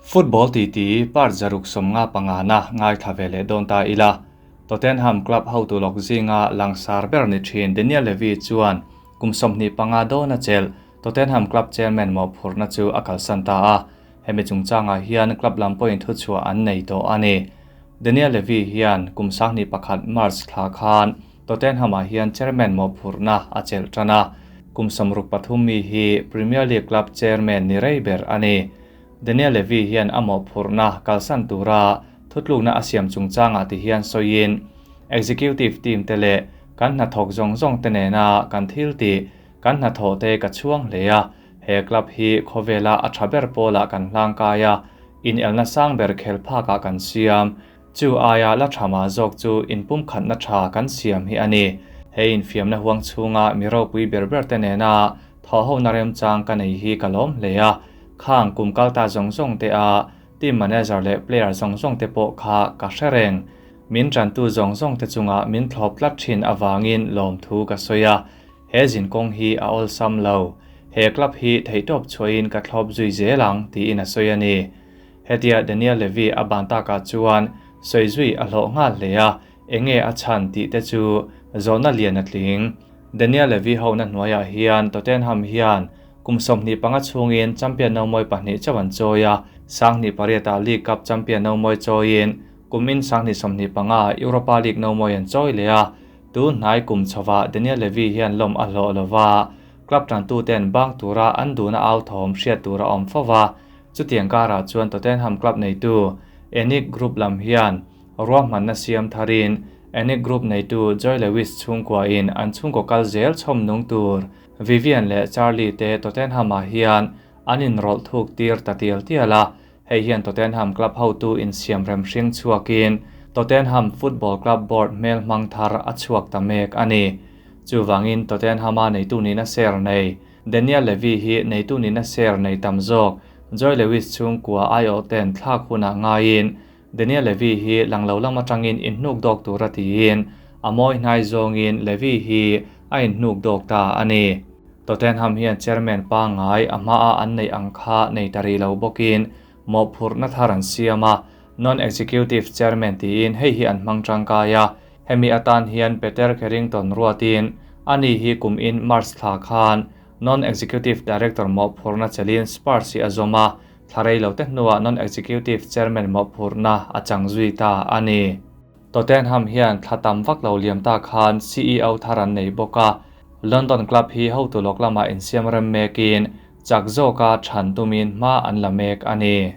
Football titi part 155 na ngaithla ve leh dawn ta ila. Tottenham club hotu lawk zinga langsar ber ni thin Daniel Levy chuan kum 25 dawn a chelh Tottenham club chairman mawhphurhna chu a kalsan ta a. Hemi chungchangah hian club lam pawhin thuchhuah an nei tawh a ni. Daniel Levy hian kum 2001 March thla khan Tottenham-ah hian chairman mawhphurhna a chelh tan a. Kum 63 mi hi Premier League club chairman ni rei ber a ni. Daniel Levy hian a mawhphurhna kalsan tura thutlukna a siam chungchangah ti hian sawiin executive team te leh kan hnathawk zawng zawng te nena kan thil tih kan hnathawh te ka chhuang hle a, he club hi khawvela a tha ber pawlah kan hlangkai a, inelna sang ber khel phakah kan siam. Chu aia la tha mah zawk chu inpumkhatna tha kan siam hi a ni. He infiamna huang chhunga mi ropui ber ber te nena thawhhona remchang ka nei hi ka lawm hle a, khang kum kal ta zawng zawng te a team manager leh player zawng zawng te pawh kha ka hre reng. Min tantu zawng zawng te chunga min thlawp tlat thin avangin lawmthu ka sawi a, he zinkawng hi a awlsam lo. He club hi theihtawp chhuahin ka thlawp zui zel ang tiin a sawi a ni. Hetia Daniel Levy a ban takah chuan sawi zui a hlawh nghal hle a, enge a chhan tih te chu zawhna lian a tling. Daniel Levy hona hnuaiah hian Tottenham hian kum 25 chhungin champion no mawi pahnih chauh an chawi a, 2008 ah League Cup champion no mawi chawiin kumin 2025 Europa League no mawi an chawi leh a, tu hnai kum chhowa Daniel Levy hian lawm a hlawh lova, club tantu ten bang tura an duhna au thawm hriat tura awm fova, chutiang karah chuan Tottenham club neitu ENIC Group lam hian ruahmanna siam tharin ENIC Group neitu Joy Lewis chhungkua in an chhungkaw kal zel chhawm nung tur Vivian leh Charlie te Tottenham-ah hian an inrawlh thuk tir ta tial tial a, hei hian Tottenham club hotu in siam rem hring chhuakin Tottenham Football Club board hmel hmang thar a chhuak ta mek a ni. Chuwangin Tottenham-a neitu nina ser nei Daniel Levy hi neitu nina ser nei tam zawk Joy Lewis chhungkua ai ten thlak hunah ngaiin Daniel Levy hi langlo lama tangin inhnuk dawk tura tiin a mawi hnai zawngin Levy hi a inhnuk dawk ta a ni. Tottenham hian chairman pa ngai a hmaa an nei ang kha nei ta ri lo bawkin mawhphurhna thar an siam a, non-executive chairman tiin hei hi an hmang tangkai a, hemi atan hian Peter Carrington ruatin ani hi kum in March thla khan non-executive director mawhphurhna chelin Spurs hi a zawm a, thlarei lo te hnuah non-executive chairman mawhphurhna a chang zui ta a ni. Tottenham hian thlatam vak lo liam ta khan CEO thar an nei bawk a, London club hi hotu lawk lama insiam rem mekin chak zawka than tumin hma an la mek a ni.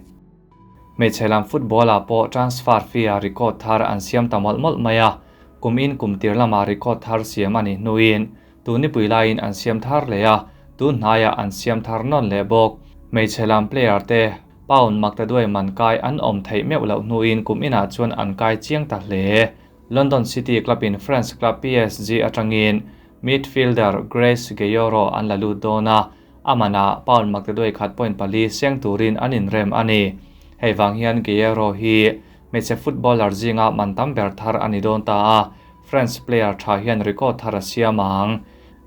Hmeichhe lam football-ah pawh transfer fee-a record thar an siam ta mawlh mawlh mai a, kum in kum tir lama record thar siam a ni hnuin tunipui laiin an siam thar leh a, tun hnaiah an siam thar nawn leh bawk. Hmeichhe lam player te pound maktaduai man kai an awm theih meuh loh hnuin kum inah chuan an kai chiang ta hle. London City club in France club PSG atangin midfielder Grace Geyoro an la lut dawn a, amana pound maktaduai khat point pali seng turin an inrem a ni. Hei wang hian Geyoro hi hmeichhe footballer zinga man tam ber thar ani dawn ta a, France player tha hian record thar a siam ang.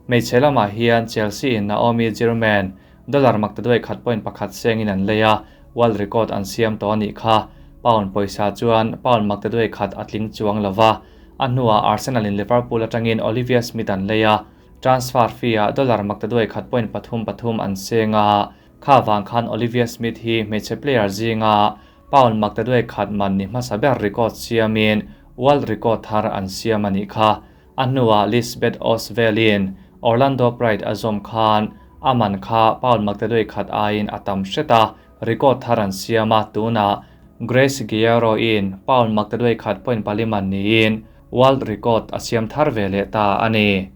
Hmeichhe lamah hian Chelsea in Naomi Girman dollar maktaduai khat point pakhat sengin an lei a, world record an siam tawh anih kha. Pound pawisa chuan pound maktaduai khat a tling chuang lova, a hnuah Arsenal in Liverpool atangin Olivia Smith an lei a, transfer fee ah dollar maktaduai khat point pathum pathum an seng a, kha wang khan Olivia Smith hi hmeichhe player zinga pound maktaduai khat man ni hmasa ber record siamin world record thar an siam anih kha. A hnuah Lisbeth Osvelin Orlando Pride a zawm khan aman kha pound maktaduai khat aiin a tam hreta record thar an siam a, tunah Grace Geyoro in pound maktaduai khat point pali man niin world record a siam thar ve leh ta a ni.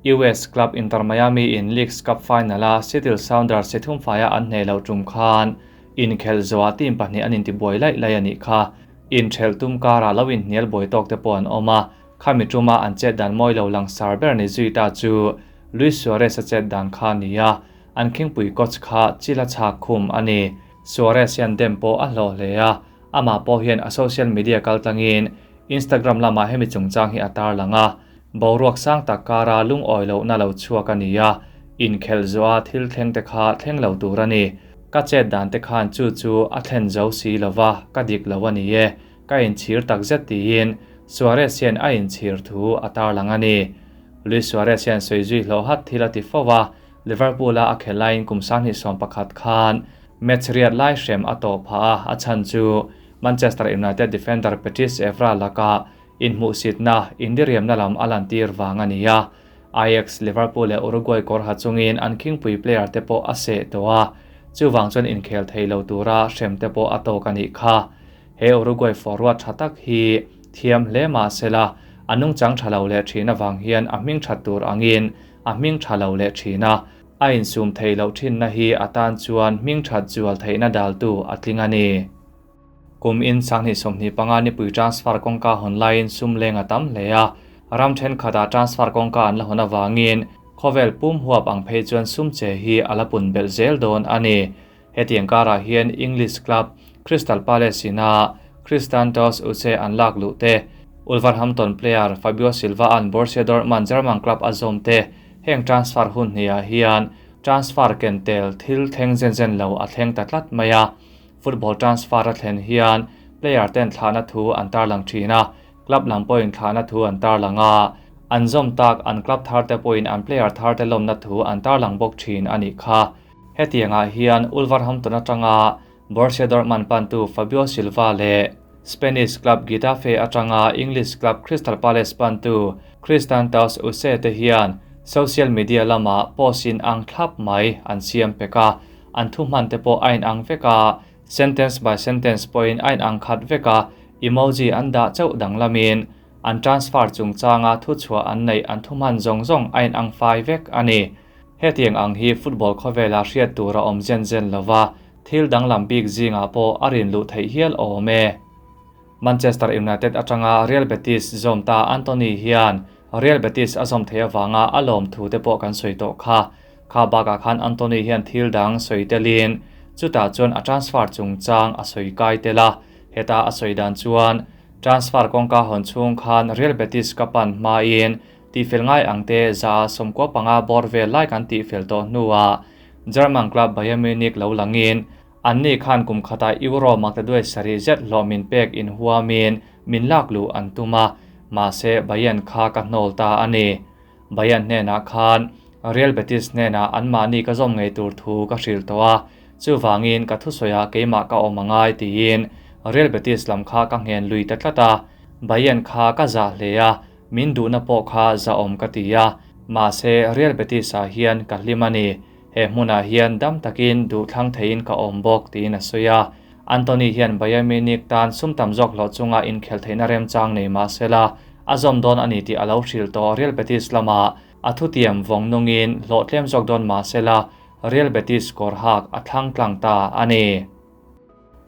US club Inter Miami in Leagues Cup final a Seattle Sounders se thum faia an hneh lo tum khan inkhel zawah team pahnih an intibuai lai lai anih kha. Inthel tum kara lo in hnial buai tawk te pawh an awm a, khami tuma an chet dan mawi lo langsar ber ni zui ta chu Luis Suarez a chet dan kha ni a, an khingpui coach kha chila chak khum a ni. Suarez hian dem pawh a hlawh hle a, amah pawh hian a social media kaltlangin Instagram lamah hemi chungchang hi a tar lang a, boruak sang tak kara lungawi lohna lo chhuak a ni a, inkhel zawha thil thleng te kha thleng lo tur a ni. Ka chet dan te khan chu chu a thlen zo si lova, ka dik lo a ni e, ka inchhir takzet tiin Suarez hian a inchhir thu a tarlang a ni. Luis Suarez hian sawi zui hlawh hat thil a ti fo a, Liverpool-a a khelh laiin kum 2011 khan match riat lai hrem a tawh phah a, a chhan chu Manchester United defender Patrice Evra laka inhmuhsitna, indiriamna lam a lantir vang a ni a. Ajax, Liverpool leh Uruguay kawr ha chungin an khingpui player te pawh a seh tawh a, chuvang chuan inkhel thei lo tura hrem te pawh a tawk a nih kha. He Uruguay forward tha tak hi thiam hle mah sela, a nungchang tha lo leh thin avang hian a hming that tur angin a hming tha lo leh thin a, a insum theih loh thinna hi a tan chuan hming that zual theihna daltu a tling a ni. Kum in 2025 nipui transfer kawngka hawn laiin sum leng a tam hle a, ram thenkhatah transfer kawngka an la hawn avangin khawvel pum huap ang phei chuan sum che hi a la pun belh zel dawn a ni. Hetiang karah hian English club Crystal Palace ina Christantos Uche an lak luh te, Wolverhampton player Fabio Silva an Borussia Dortmund German club a zawm te, heng transfer hun hniah hian transfer ken tel thil thleng zen zen lo a thleng ta tlat mai a. Football transfer a thlen hian player ten thlahna thu an tarlang thin a, club lam pawhin thlahna thu an tarlang a, an zawm tak an club thar te pawhin an player thar te lawmna thu an tarlang bawk thin a nih kha. Hetiangah hian Wolverhampton atanga Borussia Dortmund pantu Fabio Silva leh Spanish club Getafe atanga English club Crystal Palace pantu Christantus Uche te hian social media lamah post in ang thlap mai an siam pek a, an thu hman te pawh a inang vek a, sentence by sentence pawhin a inang khat vek a, emoji an dah chauh danglamin an transfer chungchanga thuchhuah an neih an thu hman zawng zawng a inang fai vek a ni. Hetiang ang hi football khawvela hriat tur a awm zen zen lova, thil danglam bik zingah pawh a rin luh theih hial awm e. Manchester United atanga Real Betis zawm ta Antony hian Real Betis a zawm thei avanga a lawm thu te pawh kan sawi tawh kha. Kha bakah khan Antony hian thil dang sawi telin chutah chuan a transfer chungchang a sawi kai tel a, heta a sawi dan chuan transfer kawngka hawn chhung khan Real Betis ka pan hmain tihfel ngai ang te 115 bawr vel lai kan tihfel tawh hnuah German club Bayern Munich lo langin an ni khan kum khatah euro maktaduai sarih zet hlawh min pek in huamin min lak luh an tum a, mahse Bayern kha ka hnawl ta a ni. Bayern hnenah khan Real Betis hnenah anmahni ka zawm ngei tur thu ka hrilh tawh a, chuvangin ka thusawiah keimah ka awm angai tiin Real Betis lam kha ka nghen lui ta tlat a, Bayern kha ka zah hle a, min duhna pawh kha zahawm ka ti a, mahse Real Betis ah hian ka hlim a ni. He hmunah hian dam takin duh thlang theiin ka awm bawk tiin a sawi a. Antony hian Bayern Munich tan sum tam zawk hlawh chunga inkhelh theihna remchang nei mah sela, a zawm dawn a ni tih a lo hrilh tawh Real Betis lamah a thutiam vawng nungin hlawh tlem zawk dawn mah sela, Real Betis kawr hak a thlang tlang ta a ni.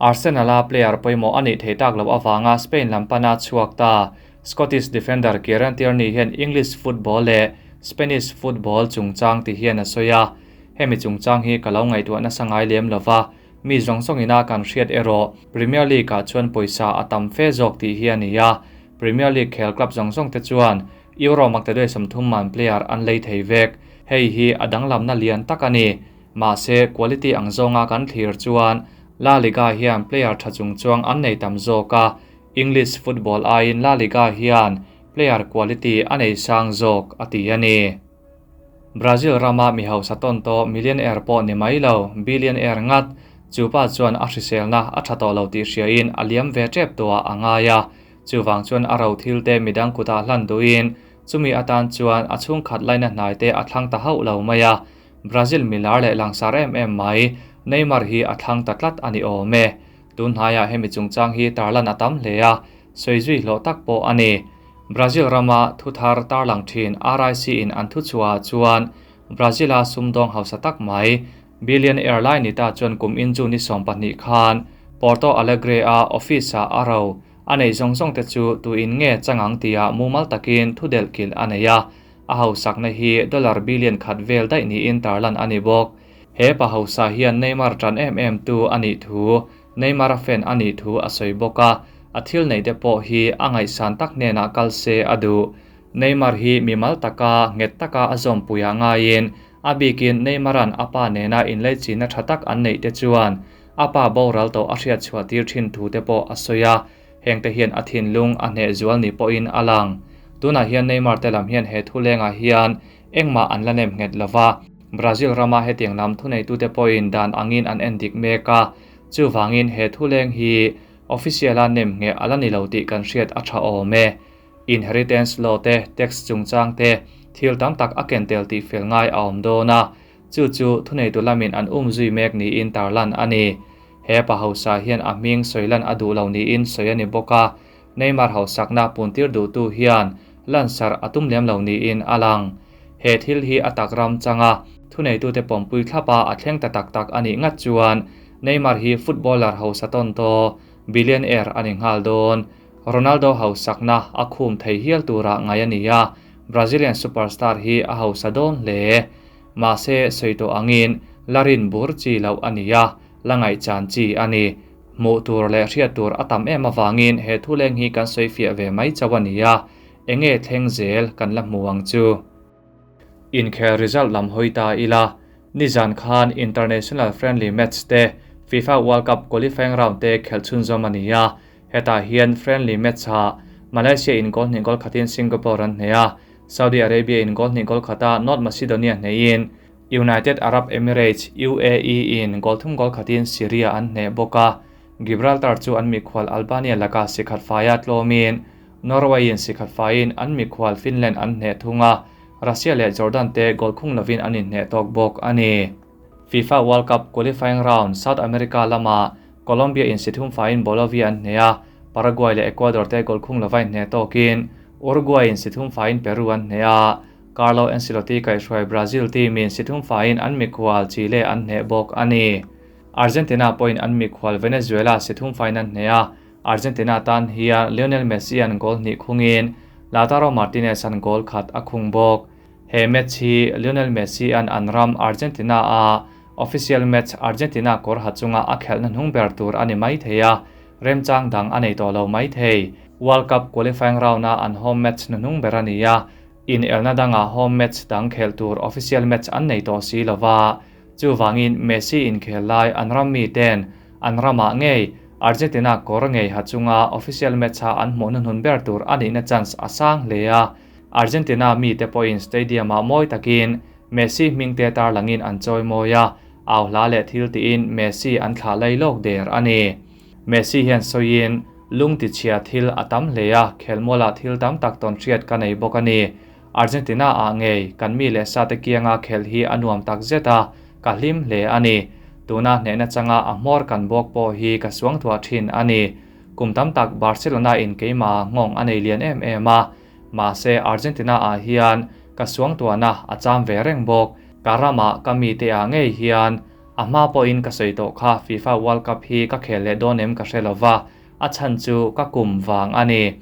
Arsenal-a player pawimawh a nih theih tak loh avanga Spain lam pana chhuak ta Scottish defender Kieran Tierney hian English football leh Spanish football chungchang ti hian a sawi a. Hemi chungchang hi ka lo ngaihtuah nasa ngai lem lova, mi zawng zawngina kan hriat erawh Premier League-ah chuan pawisa a tam fe zawk tih hi a ni a. Premier League khel club zawng zawng te chuan Euro maktaduai 30 man player an lei thei vek. Hei hi a danglamna lian tak a ni. Mahse quality ang zawnga kan thlir chuan La Liga hian player tha chungchuang an nei tam zawk a, English football aiin La Liga hian player quality a nei sang zawk a ti a ni. Brazil rama mi hausa tawn tawh millionaire pawh ni mai lo, billionaire ngat, chupa chuan a hriselna a tha tawh lo tih hriain a liam ve tep tawhah a ngai a, chuvang chuan a ro thil te midang kutah hlan duhin chumi atan chuan a chhungkhat laina hnai te a thlang ta hauh lo mai a, Brazil milar leh langsar em em mai Neymar hi a thlang ta tlat a ni awm e. Tun hnaiah hemi chungchang hi tarlan a tam hle a, sawi zui hlawh tak pawh a ni. Brazil rama thuthar tarlang thin RIC in an thuchhuahah chuan Brazil-a sumdawng hausa tak mai billionaire lai ni ta chuan kum in June ni 12 khan Porto Alegre-a office-ah a ro a nei zawng zawng te chu tuin nge changang tia mumal takin thu delh kilh a nei a. A hausakna hi dollar billion khat vel daih niin tarlan a ni bawk. He pa hausa hian Neymar tan em em tu a nih thu, Neymar a fan a nih thu a sawi bawk a, a thil nei te pawh hi a ngaihsan tak hnenah kal se a duh. Neymar hi mimal taka nghet taka a zawmpuiah ngaiin A bikin Neymar-a'n a pa nena inleichina tha tak an neih te chuan a pa boral tawh a hriat chhuah tir thin thu te pawh a sawi a, hengte hian a thinlung a hneh zual ni pawhin a lang. Tunah hian Neymar te lam hian he thulengah hian engmah an la nem nghet lova, Brazil rama hetiang lam thuneitute pawhin dan angin an en dik mek a, chuvangin he thuleng hi official-a nem ngheh a la ni lo tih kan hriat a tha awm e. Inheritance law te, tax chungchang te, thil tam tak a ken tel tih fel ngai a awm dawn a, chu chu thuneitu lamin an um zui mek niin tarlan a ni. He pa hausa hian a hming sawilan a duh lo niin sawi a ni bawk a, Neymar hausakna puntir duhtu hian lansarh a tum lem lo niin a lang. He thil hi a tak ram changa thuneitute pawmpui thlapa a thleng ta tak tak a nih ngat chuan Neymar hi footballer hausa tawn taw, billionaire a ni nghal dawn. Ronaldo hausakna a khum thei hial tura ngai a ni a, Brazilian superstar hi a hausa dawn hle. Mahse, sawi tawh angin la rin bur chi loh a ni a, la ngaihchan chi a ni. Hmuh tur leh hriat tur a tam em avangin he thuleng hi kan sawi fiah ve mai chauh a ni a, enge thleng zel kan la hmu ang chu. Inkhel result lam hawi ta ila, nizan khan International Friendly Match te FIFA World Cup qualifying round te khelh chhunzawm a ni a, hetah hian friendly match ah Malaysia in goal hnih goal khatin Singapore an hneh a, Saudi Arabia in goal hnih goal khata North Macedonia hnehin United Arab Emirates, UAE, in goal thum goal khatin Syria an hneh bawk a, Gibraltar chu an mikhual Albania lakah sikhat faia tlawmin Norway in sikhat faiin an mikhual Finland an hneh thung a, Russia leh Jordan te goal khung lovin an inhneh tawk bawk a ni. FIFA World Cup qualifying round South America lamah Colombia in si thum faiin Bolivia an hneh a, Paraguay leh Ecuador te goal khung lova inhneh tawkin Uruguay in si thum faiin Peru an hneh a, Carlo Ancelotti kaihhruai Brazil team in si thum faiin an mikhual Chile an hneh bawk a ni. Argentina pawhin an mikhual Venezuela si thum faiin an hneh a, Argentina tan hian Lionel Messi an goal hnih khungin Lautaro Martinez an goal khat a khung bawk. He match hi Lionel Messi an an ram Argentina a official match Argentina kawr ha chunga a khelhna hnung ber tur a ni mai thei a, remchang dang a nei tawh lo mai thei. World Cup qualifying round a an home match hnuhnung ber a ni a, inelna dangah home match dang khelh tur official match an nei tawh si lova, chuvangin Messi inkhel lai an ram miten an ramah ngei Argentina kawr ngei ha chunga official match a an hmuh hnuhnun ber tur a nihna chance a sang hle a, Argentina mite pawhin stadium-ah mawi takin Messi hmingte tarlangin an chawi mawi a, au hla leh thil tiin Messi an thlah lai lawk der a ni. Messi hian sawiin, Lung tichhia thil a tam hle a, khelmualah thil tam tak tawn hriat ka nei bawk a ni. Argentina-ah ngei kan mi leh sate kianga khelh hi a nuam tak zet a, ka hlim hle a ni. Tuna hnehna changa a hmawr kan bawk pawh hi ka suangthuah thin a ni. Kum tam tak Barcelona-in keimahah nghawng a nei lian em em a, Mahse Argentina ah hian ka suangtuahna a cham ve reng bawk. Ka ramah ka mite ah ngei hian a hma pawhin ka sawi tawh kha FIFA World Cup hi ka khel leh dawn em ka hre lova, a chhan chu ka kum vang a ni.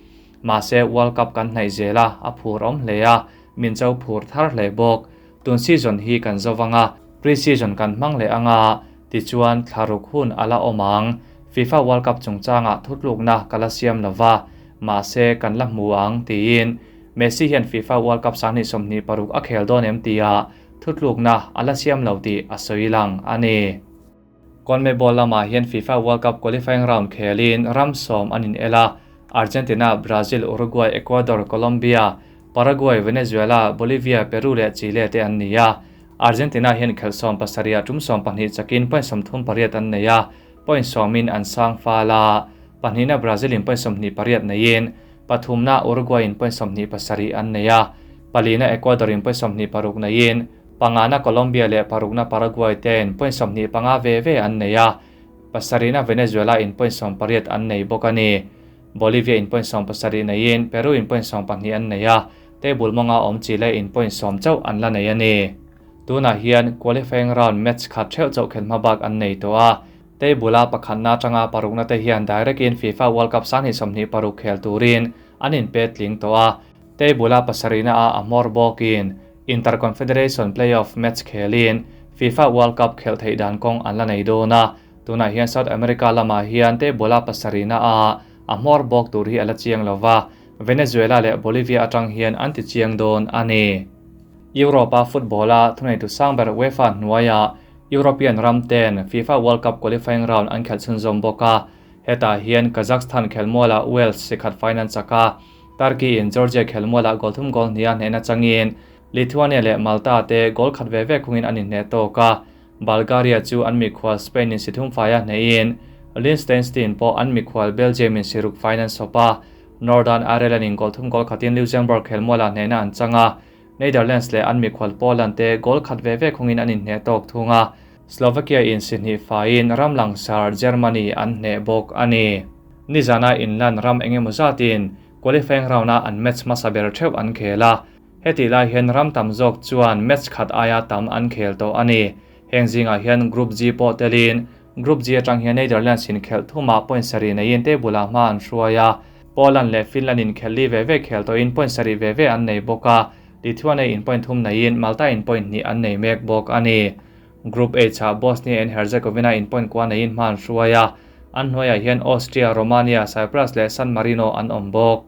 Mahse World Cup kan hnaih zel a, a phur awm hle a, min cho phur thar hle bawk. Tun season hi kan zo vang a, pre-season kan hmang leh anga, tichuan thlaruk hun a la awm ang. FIFA World Cup chungchangah thutlukna ka la siam lova, mahse kan la hmu ang, tiin Messi hian FIFA World Cup 2026 a khel dawn em tia thutlukna a la siam lo tih a sawi lang a ni. CONMEBOL lamah hian FIFA World Cup qualifying round khelin ram sawm an inel a, Argentina, Brazil, Uruguay, Ecuador, Colombia, Paraguay, Venezuela, Bolivia, Peru leh Chile te an ni a. Argentina hian khelh 17 ah tum 12 chakin point 38 an nei a, point sawmin an sang fal a. Pahnihna Brazil in point 28 neiin, pathumna Uruguay in point 27 an nei a, palina Ecuador in point 26 neiin, Pangana Colombia leh parukna Paraguay te'n point 25 ve ve an nei a, pasarihna Venezuela in point 18 an nei bawk a ni. Bolivia in point 17 neiin Peru in point 12 an nei a, table mawnga awm Chile in point 10 chauh an la nei a ni. Tunah hian qualifying round match khat theuh chauh khelh hma bak an nei tawh a, table a pakhatna atanga parukna te hian direct in FIFA World Cup 2026 khel turin an inpet tling tawh a, table a pasarihna ah a hmawr bawkin Inter-Confederation Play-off match khelin FIFA World Cup khelh theih dan kawng an la nei dawn a, tunah hian South America lamah hian table a pasarihna ah a hmawr bawk tur hi a la chiang lo va, Venezuela leh Bolivia atang hian an ti chiang dawn a ni. Europe-a football-a thuneitu sang ber UEFA hnuaiah European ram ten FIFA World Cup qualifying round an khelh chhunzawm bawk a. Hetah hian Kazakhstan khelmualah Wales sikhat fine an chak a, Turkey in Georgia khelmualah goal thum goal hnih a hnehna changin Lithuania leh Malta te goal khat ve ve khungin an inhneh tawk a. Bulgaria chu an mikhual Spain in si thum fai a hnehin Liechtenstein pawh an mikhual Belgium in si ruk faiin an sawp a. Northern Ireland in goal thum goal khatin Luxembourg khelmualah hnehna an chang a. Netherlands leh an mikhual Poland te goal khat ve ve khungin an inhneh tawk thung a, Slovakia in si hnih faiin ram langsar Germany an hneh bawk a ni. Nizana inlan ram engemaw zatin qualifying round-a an match hmasa ber theuh an khel a, hetih lai hian ram tam zawk chuan match khat aia tam an khel tawh a ni. Heng zingah hian Group G pawh telin Group G atang hian Netherlands in khelh thumah point sarih neiin table ah hma an hruai a, Poland leh Finland in khelh li ve ve khel tawhin point sarih ve ve an nei bawk a, Lithuania in point thum neiin Malta in point hnih an nei mek bawk a ni. Group H ah Bosnia and Herzegovina in point kua neiin hma an hruai a, an hnuaiah hian Austria, Romania, Cyprus leh San Marino an awm bawk.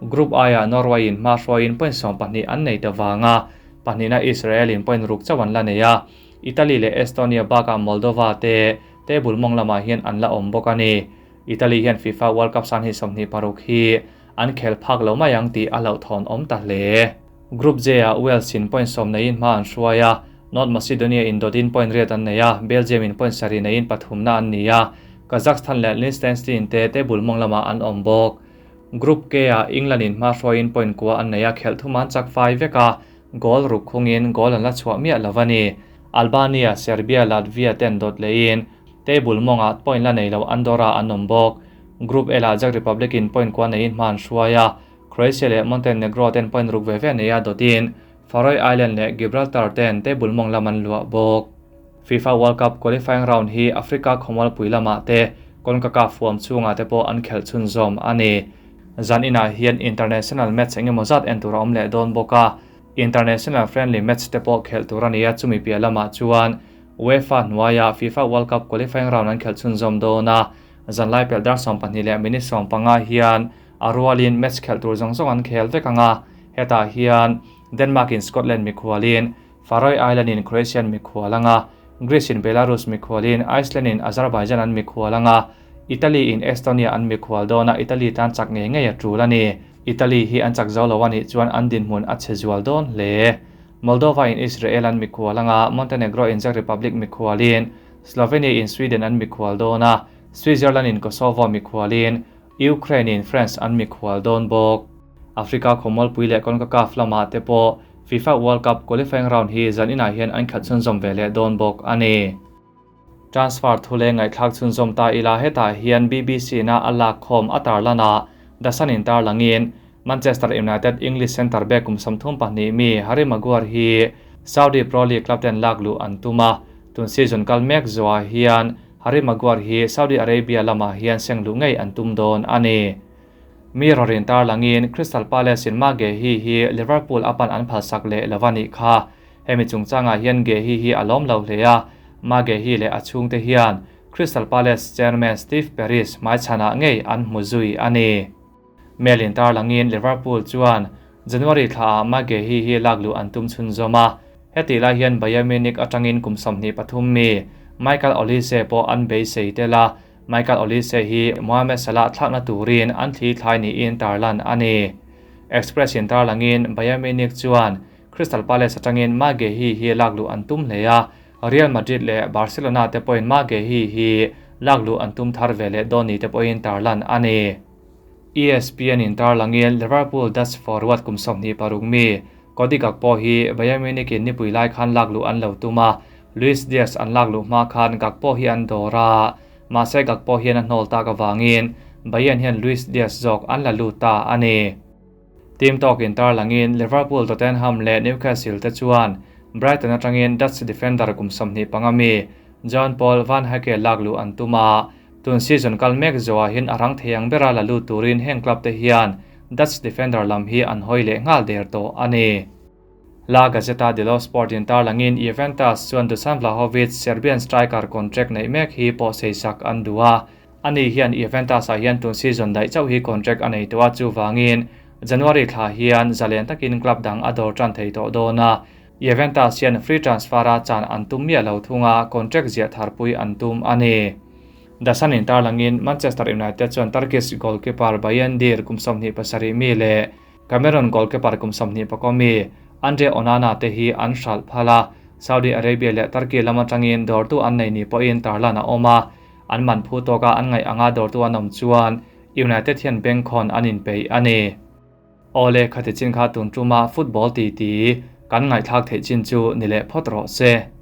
Group I ah Norway in hma hruaiin point 12 an nei ta vang a, pahnihna Israel in point ruk chauh an la nei a, Italy leh Estonia bakah Moldova te table mawng lamah hian an la awm bawk a ni. Italy hian FIFA World Cup san hi 26 hi an khel phak lo mai ang tih a hlauhthawn awm ta hle. Group J ah Wales in point 10 neiin hma an hruai a, North Macedonia in dawtin point riat an nei a, Belgium in point sarih neiin pathumna an ni a, Kazakhstan leh Liechtenstein te table mawng lamah an awm bawk. Group K ah England in hma hruaiin point kua an nei a, khelh thum an chak fai vek a, goal ruk khungin goal an la chhuah miah lo a ni. Albania, Serbia, Latvia ten dawt lehin table mawngah point la nei lo Andorra an awm bawk. Group L ah Czech Republic in point kua neiin hma an hruai a, Croatia leh Montenegro ten point ruk ve ve nei a dawtin Faroe Island leh Gibraltar ten table mawng lam an luah bawk. FIFA World Cup qualifying round hi Africa khawmualpui lamah te CONCACAF huam chhungah te pawh an khelh chhunzawm a ni. Zan inah hian international match eng emaw zat en tur a awm leh dawn bawk a, international friendly match te pawh khelh tur a ni a, chumi piah lamah chuan UEFA hnuaiah FIFA World Cup qualifying round an khelh chhunzawm dawn a, zanlai pelh dar 12 leh minute 15 hian a rualin match khelh tur zawng zawng an khel vek ang a, hetah hian Denmark in Scotland mikhualin Faroe Island in Croatian mikhual anga, Greece in Belarus mikhualin Iceland in Azerbaijan an mikhual anga, Italy in Estonia an mikhual dawn a, Italy tan chak ngei ngei a tul a ni. Italy hi an chak zo lo a nih chuan an dinhmun a chhe zual dawn hle. Moldova in Israel an mikhual anga, Montenegro in Czech Republic mikhualin Slovenia in Sweden an mikhual dawn a, Switzerland in Kosovo mikhualin Ukraine in France an mikhual dawn bawk. Africa khawmualpui leh CONCACAF lamah te pawh FIFA World Cup qualifying round hi zan inah hian an khelh chhunzawm ve leh dawn bawk a ni. Transfer thu leh ngaihthlak chhunzawm ta ila hetah hian BBC na a lak khawm a tarlan ah The Sun in tarlangin Manchester United English centre back kum 32 mi Harry Maguire hi Saudi Pro League club ten lak luh an tum a, tun season kal mek zuah hian Harry Maguire hi Saudi Arabia lamah hian seng luh ngei an tum dawn a ni. Mirror in tarlangin Crystal Palace in Marc Guehi hi Liverpool a pan an phalsak leh lo a nih kha. Hemi chungchangah hian Guehi hi a lawm lo hle a, Marc Guehi leh a chhungte hian Crystal Palace chairman Steve Parish hmaichhanah ngei an hmu zui a ni. Mail in tarlangin Liverpool chuan January thlaah Marc Guehi hi lak luh an tum chhunzawm a, hetih lai hian Bayern Munich atangin kum 23 mi Michael Olise pawh an beisei tel a, Michael Olise hi Mohamed Salah thlakna turin an thli thlai niin tarlan a ni. Express in tarlangin Bayern Munich chuan Crystal Palace atangin Marc Guehi hi lak luh an tum hle a, Real Madrid leh Barcelona te pawhin Marc Guehi hi lak luh an tum thar ve leh dawn ni te pawhin tarlan a ni. ESPN in tarlangin Liverpool Dutch forward kum 26 mi Cody Gakpo hi Bayern Munich in nipui lai khan lak luh an lo tum a, Luis Diaz an lak luh hma khan Gakpo hi an dawr a, mahse Gakpo hian a hnawl tak avangin Bayern hian Luis Diaz zawk an la lut ta a ni. Team talk in tarlangin Liverpool, Tottenham leh Newcastle te chuan Brighton atangin Dutch defender kum 25 mi John Paul van Hecke lak luh an tum a, tun season kal mek zuah hian a rang thei ang bera la lut turin heng club te hian Dutch defender lam hi an hawi leh nghal der tawh a ni. La Gazzetta dello Sport in tarlangin Juventus chuan Dusan Vlahovic Serbian striker contract neih mek hi pawh seisak an duh a, ani hian Juventus ah hian tun season daih chauh hi contract a nei tawh a, chuwangin January thla hian zalen takin club dang a dawr tan thei tawh dawn a. Juventus hian free transfer-a chan an tum miah lo thung a, contract ziah tharpui an tum a ni. The Sun in tarlangin Manchester United chuan Turkish goalkeeper Bayindir kum 27 mi leh Cameroon goalkeeper kum 21 mi Andre Onana te hi an hralh phal a, Saudi Arabia leh Turkey lam atangin dawrtu an nei ni pawhin tarlan a awm a, an man phu tawka an ngaih anga dawrtu an awm chuan United hian bengkhawn an inpeih a ni. Awle, khati chin kha tun tuma football titi kan ngaihthlak theih chin chu ni leh phawt rawh se.